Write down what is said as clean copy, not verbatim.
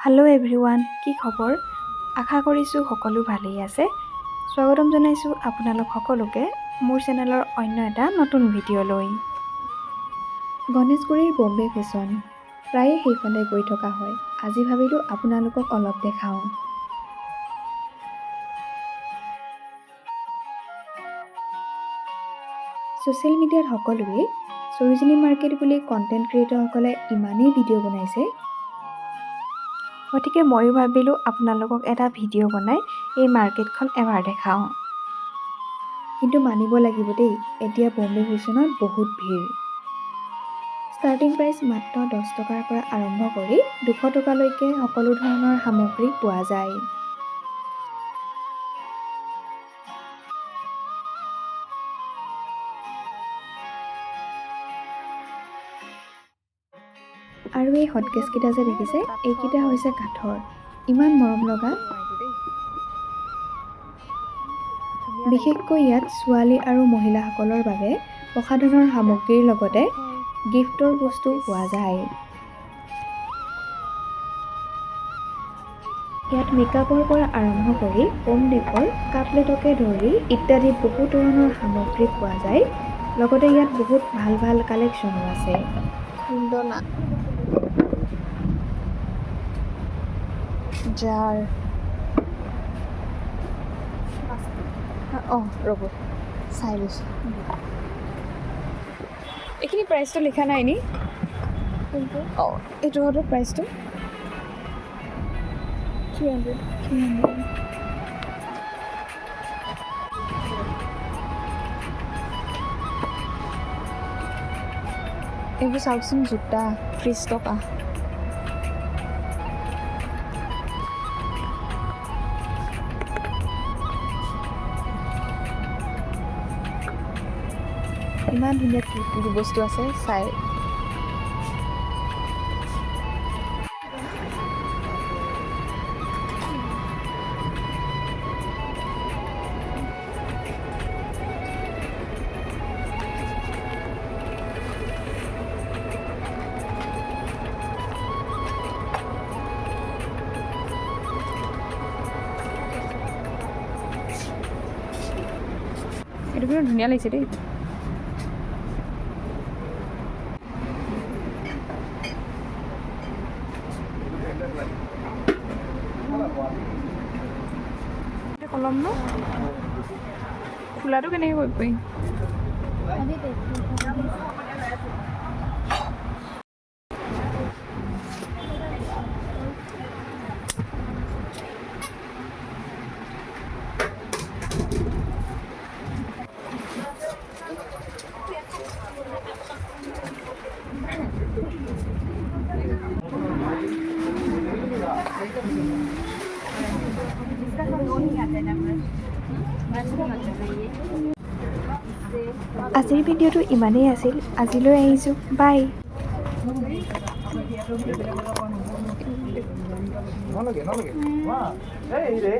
Hello' everyone, কি খবৰ? আশা কৰিছোঁ সকলো ভালেই আছে। স্বাগতম জনাইছোঁ আপোনালোক সকলোকে মোৰ চেনেলৰ অন্য এটা নতুন ভিডিঅ'লৈ। গণেশগুৰিৰ বম্বে ফেশ্বন, প্ৰায়ে সেইফালে গৈ থকা হয়। আজি ভাবিলোঁ আপোনালোকক অলপ দেখাওঁ। ছ'চিয়েল মিডিয়াত সকলোৱে সৰোজিনী মাৰ্কেট বুলি কণ্টেণ্ট ক্ৰিয়েটৰসকলে ইমানেই ভিডিঅ' বনাইছে, গতিকে ময়ো ভাবিলোঁ আপোনালোকক এটা ভিডিঅ' বনাই এই মাৰ্কেটখন এবাৰ দেখাওঁ। কিন্তু মানিব লাগিব দেই, এতিয়া বম্বে ফেশ্বনত বহুত ভিৰ। ষ্টাৰ্টিং প্ৰাইচ মাত্ৰ 10 টকাৰ পৰা আৰম্ভ কৰি 200 টকালৈকে সকলো ধৰণৰ সামগ্ৰী পোৱা যায়। আৰু এই হটকেছকেইটা যে দেখিছে, এইকেইটা হৈছে কাঠৰ। ইমান মৰম লগা। বিশেষকৈ ইয়াত ছোৱালী আৰু মহিলাসকলৰ বাবে প্ৰসাধনৰ সামগ্ৰীৰ লগতে গিফ্টৰ বস্তুও পোৱা যায়। ইয়াত মেকআপৰ পৰা আৰম্ভ কৰি হোম ডেকৰ, কাপ প্লেটকে ধৰি ইত্যাদি বহু ধৰণৰ সামগ্ৰী পোৱা যায়। লগতে ইয়াত বহুত ভাল ভাল কালেকশ্যনো আছে। খুন্দনা, জাৰ। অঁ, ৰ'ব, চাই লৈছোঁ। এইখিনি প্ৰাইচটো লিখা নাই নি? অঁ, এইটো হয়তো প্ৰাইচটো 300। 300। এইবোৰ চাওকচোন, জোতা 30 টকা। ইমান ধুনীয়া কিউট বস্তু আছে চাই। এইটো কিন্তু ধুনীয়া লাগিছে দেই। কলম ন খোলাটো কেনেকৈ কৰিব পাৰি? আজিৰ ভিডিঅ'টো ইমানেই আছিল। আজিলৈ আহিছোঁ, বাই। নালাগে, নালাগে। এই ৰে।